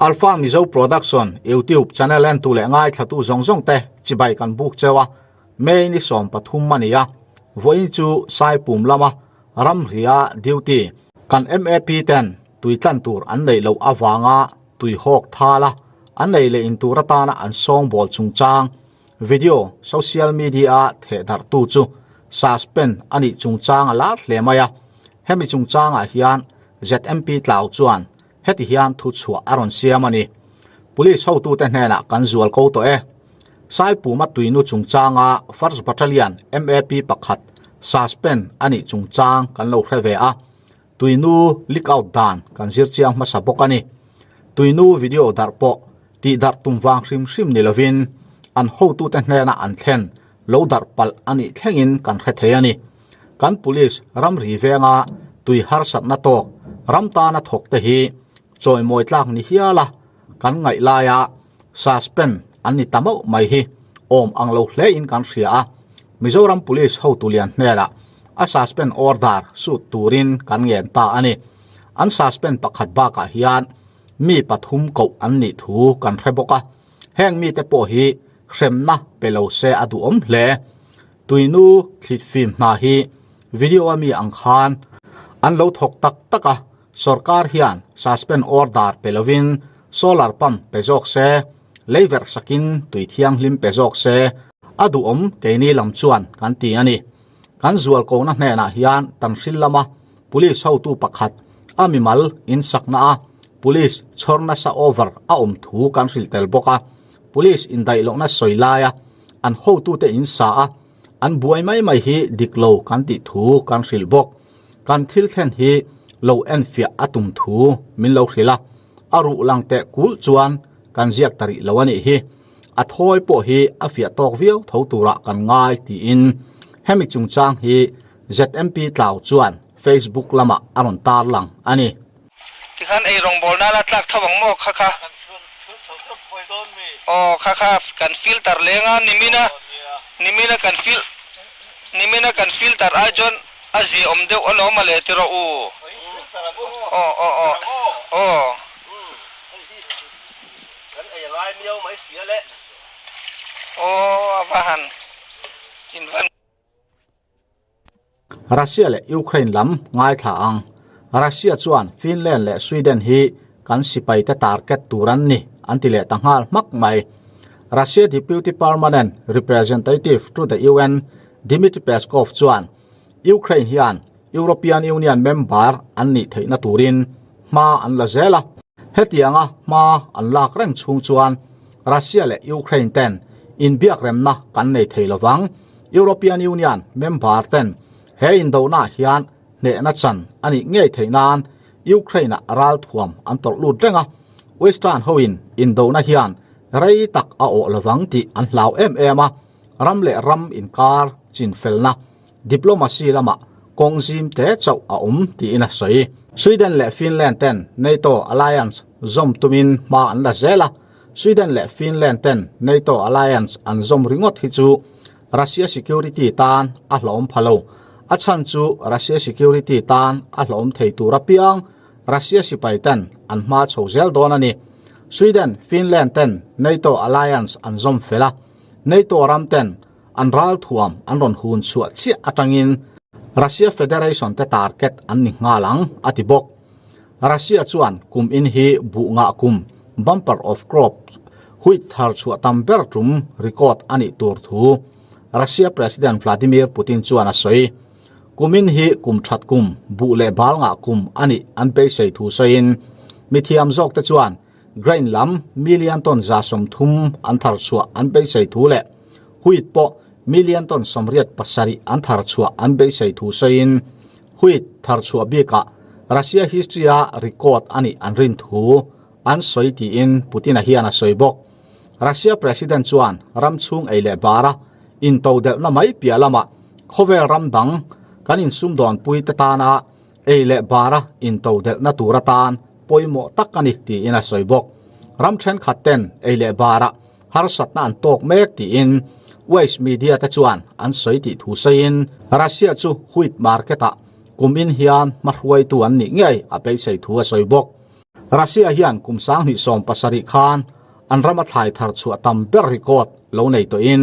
Alpha Mizo Production YouTube channel entu leh ngaithlatu zawng zawng te chibai kan buk cheu a, May ni 13 a ni a, vawiin chu Saipum lama ramria duty kan MAP ten tui tlan tur an neih loh avanga tui hawk thal a, an nei leh in tur atana an sawngbawl chungchang video social media a theh darhtu chu suspend a nih chungchang a lar hle mai a, hemi chungchangah hian ZMP Tlau chuan heti hian thu chhuah a rawn siam a ni. Police hotute hnenah kan zual ko tawh e. Saipuma tuinu chungchanga First Battalion MAP pakhat suspend a nih chungchang kan lo hre ve a. Tuinu leak out dan kan zir chiang hmasa bawk a ni. Tuinu video darh pawh tih darh tum vang hrim hrim ni lovin an hotute hnena an thlen lo darh palh a nih thlengin kan hre thei a ni. Kan police ramri venga tui harsatna tawk ram tana thawk te hi chawimawi tlak ni hial a kan ngaih laia suspend an ni ta mauh mai hi awm ang lo hle in kan hria a. Mizoram Police hotu lian hmelah a suspend order sut turin kan ngen ta a ni. An suspend pakhat bakah hian mi pathum koh an nih thu kan hre bawk a. Heng mite pawh hi hremna pe lo se a duhawm hle. Tuinu thlit fim hna hi video a mi ang khan an lo thawk tak tak a, sorkar hian suspend order pe lovin solar pump pe zawk se, leiverh sakin tui thianghlim pe zawk se a duhawm keini lam chuan kan ti a ni. Kan zualkona hnenah hian Tanhril lama police hotu pakhat a mimal insakna a police chhawr nasa over a awm thu kan hrilh tel bawk a, police indaih lohna sawi laia an hotute in sa a, an buai mai mai hi dik lo kan tih thu kan hrilh bawk. Kan thil thlen hi lo enfiah a tum thu min lo hrilh a, a ruh lang teh kulh chuan kan ziak ta rih lo a nih hi. A thawi pawh hi a fiah tawk viau tho turah kan ngai tiin hemi chungchang hi ZMP Tlau chuan Facebook lamah a rawn tarlang a ni. Tikhan ei rawngbawl nana tlak tho ang maw kha kha? Aw kha kha kan filter leng a nimina nimina kan fil nimina kan filter ai chuan a ziaawm deuh alawm a le ti rawh u. Aw aw aw aw. Kan ei a ngai miau mai sia le. Aw a va han in van. Russia leh Ukraine lam ngaithla ang. Russia chuan Finland leh Sweden hi kan sipaite target tur an ni an ti leh ta nghal hmak mai. Russia Deputy Permanent Representative to the UN Dmitry Peskov chuan Ukraine hian European Union member an nih theihna turin hma an la zel a. Hetianga hma an lak reng chhung chuan Russia leh Ukraine ten inbiakremna kan nei thei lovang. European Union member ten he indonaah hian hnehna chan a nih ngei theih nan Ukraine-ah ralthuam an tawrh lut reng a. Western hoin indona hian rei tak a awh lovang tih an hlau em em a, ram leh ram inkar chinfelna Diplomacy lamah kawng zim te chauh a awm tiin a sawi. Sweden leh Finland ten NATO alliance zawm tumin hma an la zel a, Sweden leh Finland ten NATO alliance an zawm ringawt hi chu Russia security tan a hlawm pha lo. A chhan chu Russia security tan a hlawm thei tur apiang Russia sipai ten an hma chho zel dawn a ni. Sweden, Finland ten NATO alliance an zawm fel a, NATO ram ten An ralthuam an rawn hun chhuah chiah atangin Russia Federation te target an ni nghal ang, a ti bawk. Russia chuan kum in hi buh ngah kum, bumper of crops, wheat thar chhuah tam ber tum record a nih tur thu Russia President Vladimir Putin chuan a sawi. Kum in hi kum that kum, buh leh bal ngah kum a nih an beisei thu sawiin mithiam zawk te chuan Grain lam million ton 30 an thar chhuah an beisei thu leh wheat pawh million ton 87 an thar chhuah an beisei thu sawiin wheat thar chhuah bikah Russia history a record a nih an rin thu an sawi tiin Putin-a hian a sawi bawk. Russia President chuan ram chhung ei leh bara intodelhna mai piah lamah khawvel ram dang kan insumdawnpui te tana ei leh bara intodelhna tur atan pawimawh tak a ni tiin a sawi bawk. Ram thenkhat ten ei leh barah harsatna an tawk mek tiin West media te chuan an sawi tih thu sawiin Russia chu wheat market ah kum in hian hmahruaitu an nih ngei a beisei thu a sawi bawk. Russia hian kum 2017 khan an rama thlai thar chhuah tam ber record lo nei tawhin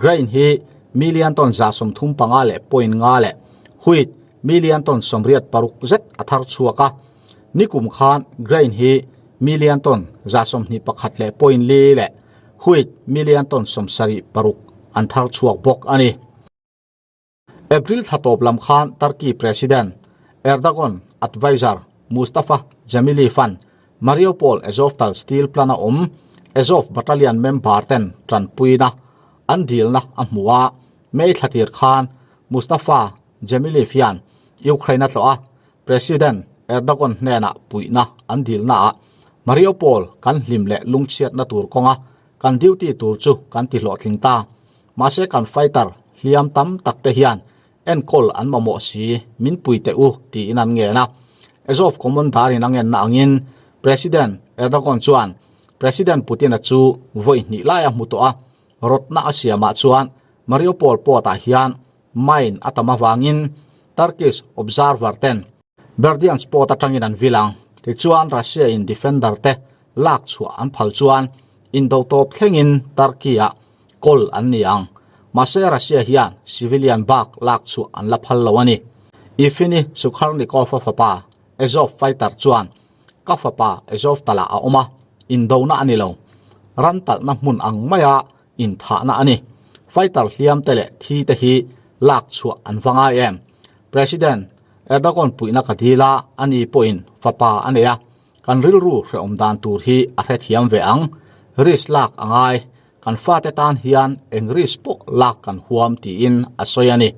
grain hi million ton 35 leh point nga leh wheat million ton 86 zet a thar chhuak a. Nikum khan grain hi million ton 21 leh point li leh wheat million ton 76 an thar chhuak bawk a ni. April thla tawp lam khan Turkey President Erdogan adviser Mustafa Dzhemilev an Mariupol Azovstal steel plant a awm Azov battalion member ten tanpuina an dilna a hmu a. May thla tir khan Mustafa Dzhemilev hian Ukraine a tlawh a, President Erdogan hnenah puihna an dilnaah Mariupol kan hlim leh lungchhiatna tur kawnga kan duty tur chu kan ti hlawhtling ta. Mahse kan fighter hliam tam tak te hian enkawl an mamawh si min pui teh u tiin an ngen a. Azov commander in a ngenna angin President Erdogan chuan President Putin-a chu vawi hnih lai a hmu tawh a, rawtna a siamah chuan Mariupol port ah hian mine a tam avangin Turkish observer ten Berdyansk port atangin an vil ang. Tichuan Russia in defender te lak chhuah an phal chuan indo tawp thlengin Turkey ah kawl an ni ang. Mahse Russia hian civilian bak lak chhuah an la phal lo a ni. Evgeny Sukharnikov-a fapa Azov fighter chuan ka fapa Azov talah a awm a, indona a ni lo. Ran talhna hmun ang maia inthahna a ni. Fighter hliam te leh thi te hi lak chhuah an va ngai em? President Erdogan puihna ka dil a, ani pawhin fapa a nei a, kan rilru hrehawm dan tur hi a hrethiam ve ang. Risk lak a ngai, kan fate tan hian eng risk pawh lak kan huam tiin a sawi a ni.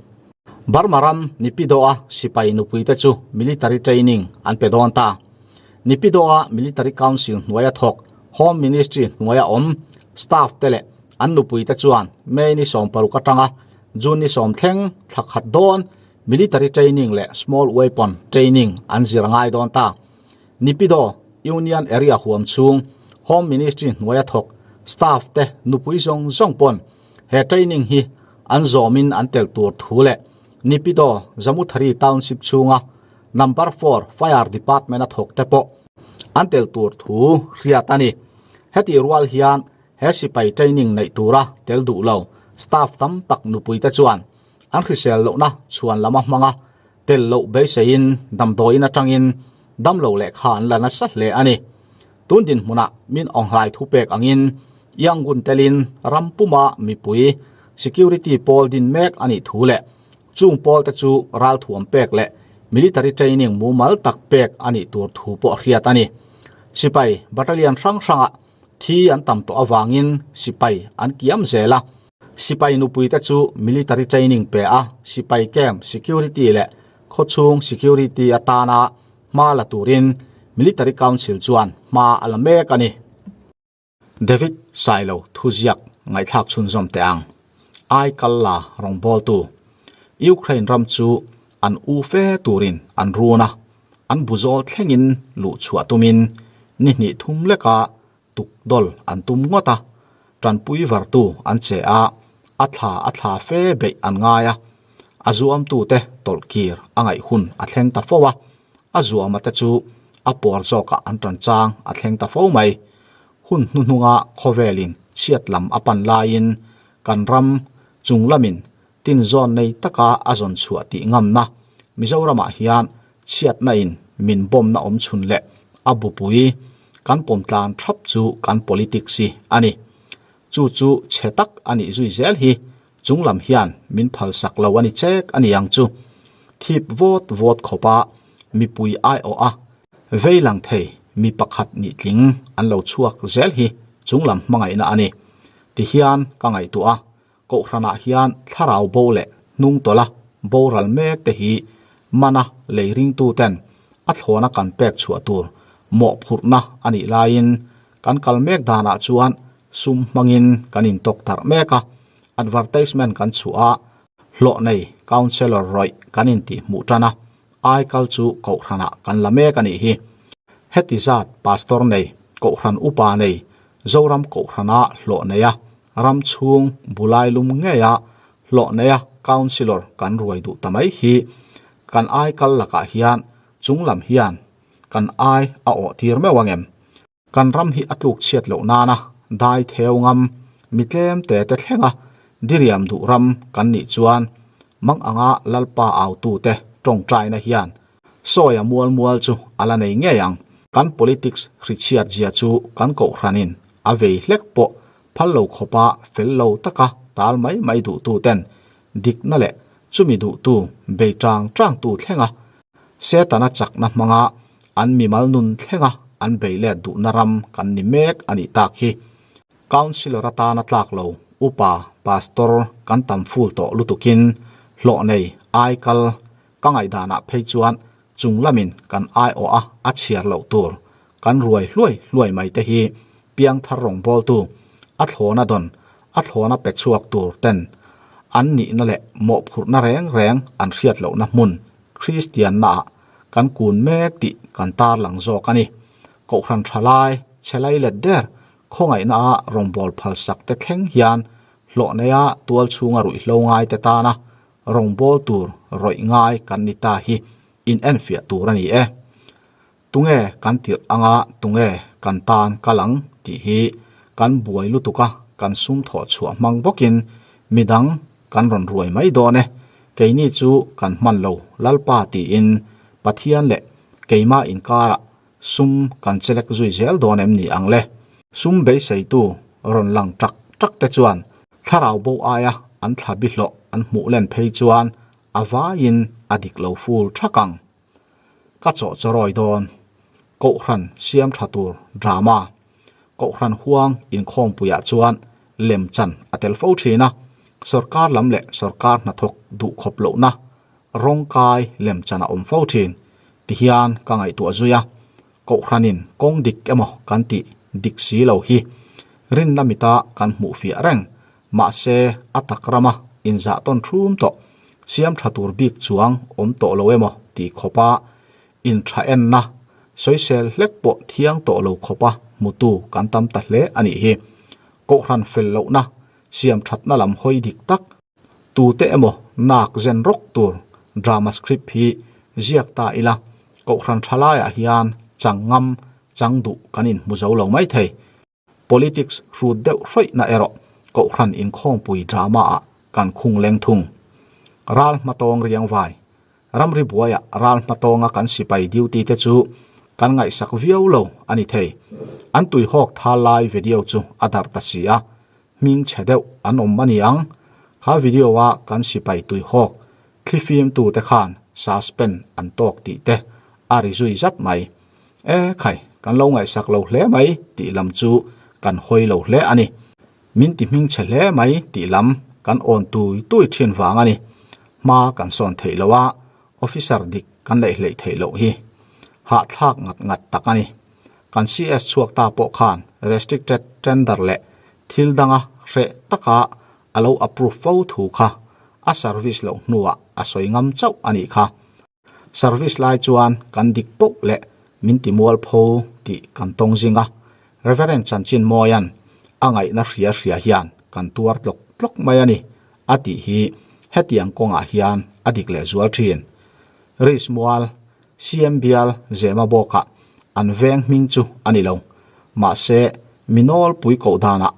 Burma ram Nipidoa sipai nupuite chu military training an pe dawn ta. Nipidoa Military Council hnuaia thawk Home Ministry hnuaia awm staff te leh an nupuite chuan May ni 16 atanga June ni 10 thleng thla khat dawn military training leh small weapon training an zir a ngai dawn ta. Nipido Union Area huam chhung Home Ministry hnuaia thawk staff te nupui zawng zawng pawn he training hi an zawmin an tel tur thu leh Nipido Zamuthari Township chhunga Number 4 Fire Department a thawk te pawh an tel tur thu hriat a ni. Heti rual hian he sipai training neih tura tel duh lo staff tam tak nupui te chuan an hrisel lohna chhuan lama hmanga tel loh beiseiin damdawiin atangin damlo lehkha an la nasa hle a ni. Tun dinhmunah min awnghlai thu pek angin Yangon telin ram puma mipui security pawl din mek a nih thu leh chung pawl te chu ralthuam pek leh military training mumal tak pek a nih tur thu pawh hriat a ni. Sipai battalion hrang hrangah thi an tam tawh avangin sipai an kiam zel a. Sipai nupui te chu military training pe a, sipai camp security leh khawchhung security atana hma la turin Military Council chuan hma a la mek a ni. David Sailo thuziak ngaihthlak chhunzawm teh ang. Ai kal la rawngbawltu. Ukraine ram chu an u fe turin an run a, an buzawl thlengin luh chhuah tumin ni hnih thum leka tukdawl an tum ngawt a, tanpui vartu an che a, a thla a thla fe beih an ngai a, a zuamtute tawlhkir a ngaih hun a thleng ta fo a, a zuama te chu a pawr zawkah an tan chang a thleng ta fo mai. Hun hnuhnunga khawvelin chhiat lam a pan laiin kan ram chung lamin tinzawn nei taka a zawn chhuah tih ngamna Mizoramah hian chhiatna in min bawmna awm chhun leh a bupui kan pawm tlan thap chu kan politics hi a ni. Chu chu chhe tak a nih zui zel hi chung lam hian min phal sak lo a ni chek a ni ang chu. Thip vawt vawt khawpa mipui aiawh a vei lang thei mi pakhat nih tling an lo chhuak zel hi chung lam hmangaihna a ni. Tihian ka ngaihtuah a, Kohhranah hian thlarau bo leh hnung tawlha boral mek te hi mana lei ringtuten a thlawna kan pek chhuah tur mawhphurhna a nih laiin kan kal mek danah chuan sum hmangin kan intawk tarh mek a, advertisement kan chhuah a, hlawh nei counsellor rawih kan intih hmuh tan a, ai kal chu kohhranah kan la mek a nih hi. Heti zat pastor nei, kohhran upa nei, Zoram kohhrana hlawh nei a, ram chhung bulai lum ngeia hlawh neia councillor kan ruai duh ta mai hi kan ai kal lakah hian chung lam hian kan ai a awh tir meuh ang em? Kan ram hi a tluk chhiat loh nana dai theu ngam mi tlem te te thlenga diriam duh ram kan nih chuan mang anga Lalpa autute tawngtaina hian Sawia mual mual chu a la nei ngei ang. Kan politics hrichhiat zia chu kan kohhranin a vei hlek pawh phal lo khawpa fel lo taka tal mai mai duhtu ten dikna leh chumi duhtu bei tang tangtu thlenga Setana chakna hmanga an mimal nun thlenga an bei let duhna ram kan ni mek a nih tak hi. Councillor atana tlak lo upa pastor kan tam ful tawh lutukin hlawh nei aikal Ka ngaihdanah phei chuan chung lamin kan aiawh a a chhiar loh tur kan ruai hluai hluai mai te hi piangthar rawngbawltu a thlawna dawn a thlawna pe chhuak tur ten an nihna leh mawhphurhna reng reng an hriat lohna hmun Kristiannaah kan kun mek tih kan tarlang zawk a ni. Kohhran thalai chhe lai let der khawngaihna a rawngbâwl phalsak te thleng hian hlawh neia tual chhunga ruihhlo ngai te tana Rawngbâwl tur rawih ngai kan ni ta hi in enfiah tur a ni e. Tunge kan tirh anga tunge kan tan kal ang tih hi kan buai lutuk a, kan sum thawh chhuah hmang bawkin midang kan rawn ruai mai dawn e. Keini chu kan hman lo Lalpa tiin Pathian leh keimah inkarah sum kan chelek zui zel dawn em ni ang le? Sum beiseitu rawn lang tak tak te chuan thlarau bo aia an thla bi hlawh an hmuh len phei chuan a vaiin a dik lo ful thak ang. Ka chawh chawrawi dawn. Kohhran siam tha tur drama. Kohhran huang inkhawmpuiah chuan lemchan a tel fo thin a, sorkar lam leh sorkar hnathawk duhkhawp lohna rawngkai lemchan a awm fo thin tihian ka ngaihtuah zui a, Kohhranin kawng dik emaw kan tih dik si lo hi rinna mita kan hmuh fiah reng, mahse a tak rama inzah tawn thum tawh, siam tha tur bik chuang awm tawh lo emaw tih khawpa intha enna sawisel hlek pawh thiang tawh lo khawpa hmutu kan tam ta hle a nih hi. Kohhran fel lohna siam thatna lam hawi dik tak Tute emaw nak zen rawk tur drama script hi ziak ta ila, Kohhran tha laiah hian chang ngam, chang duh kan inhmu zo lo mai thei. Politics hrut deuh hrawihna erawh Kohhran inkhawmpui drama ah kan khung leng thung. Ral hmatawng riangvai, Ramri buaiah ral hmatawnga kan sipai duty te chu kan ngaihsak viau lo a ni thei. An tuihawk thal lai video chu a darh ta si a, hming chhe deuh an awm a ni ang. Kha video a kan sipai tuihawk thlifim tu te khan suspend an tawk tih te a ri zui zat mai. E khai, kan lo ngaihsak lo hle mai tih lam chu kan hawi lo hle a ni. Min ti hming chhe hle mai tih lam kan awn tui tui thin vang a ni. Hma kan sawn theih loh a, officer dik kan neih hleih theih loh hi hahthlak ngat ngat tak a ni. Kan CS chhuak ta pawh khan restricted tender leh thil danga hreh taka a lo approve fo thu kha a service loh hnuah a sawi ngam chauh a nih kha. Service lai chuan kan dik poh leh min ti mualpho tih kan tawng zing a, Reverend Chanchin Mawia'n a ngaihna hria hria hian kan tuar tlawk tlawk mai a ni a tih hi hetiang kawngah hian a dik leh zual thin. Rish Mual, CM bial Zema bawkah an veng hming chu a ni lo. Mahse, mi nawlpui koh danah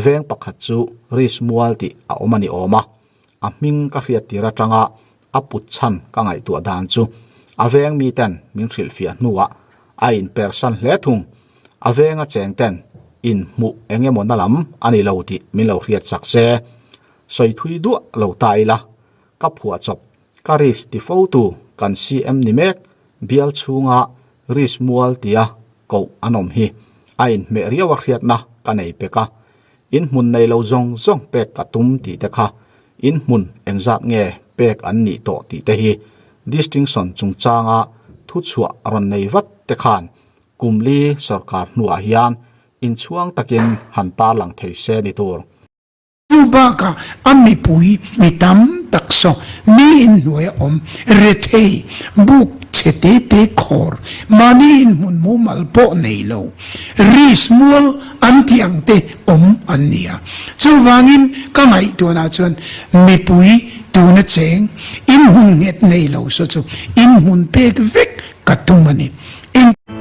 veng pakhat chu Rish Mual tih a awm a ni awm a, a hming ka hriat tir atanga a put chhan ka ngaihtuah dan chu a veng mi ten min hrilhfiah hnuah a inpersan hle thung. A venga cheng ten inhmuh eng emaw na lam a ni lo tih min lo hriat chak se. Sawi thui duah lo ta ila, ka phuah chawp, ka risk ti fo tu kan CM ni mek bial chhunga risk mual tia koh an awm hi a inhmeh riau a hriatna ka nei pek a. In hmun nei lo zawng zawng pek ka tum tih te kha in hmun engzat nge pek an nih tawh tih te hi distinction chungchanga thuchhuah rawn nei vat te khan kum li sorkar hnuah hian inchhuang takin han tarlang thei se ni tur. Chu bakah a mipui mi tam tak saw mi inhnuai a awm rethei buk chhe te te khawr mahni inhmun mumal pawh nei lo ris mual an tih ang te awm an ni a. Chuvangin ka ngaihtuahna chuan mipui tuna cheng inhmun nghet nei lo saw chu inhmun pek vek ka tum a ni. In.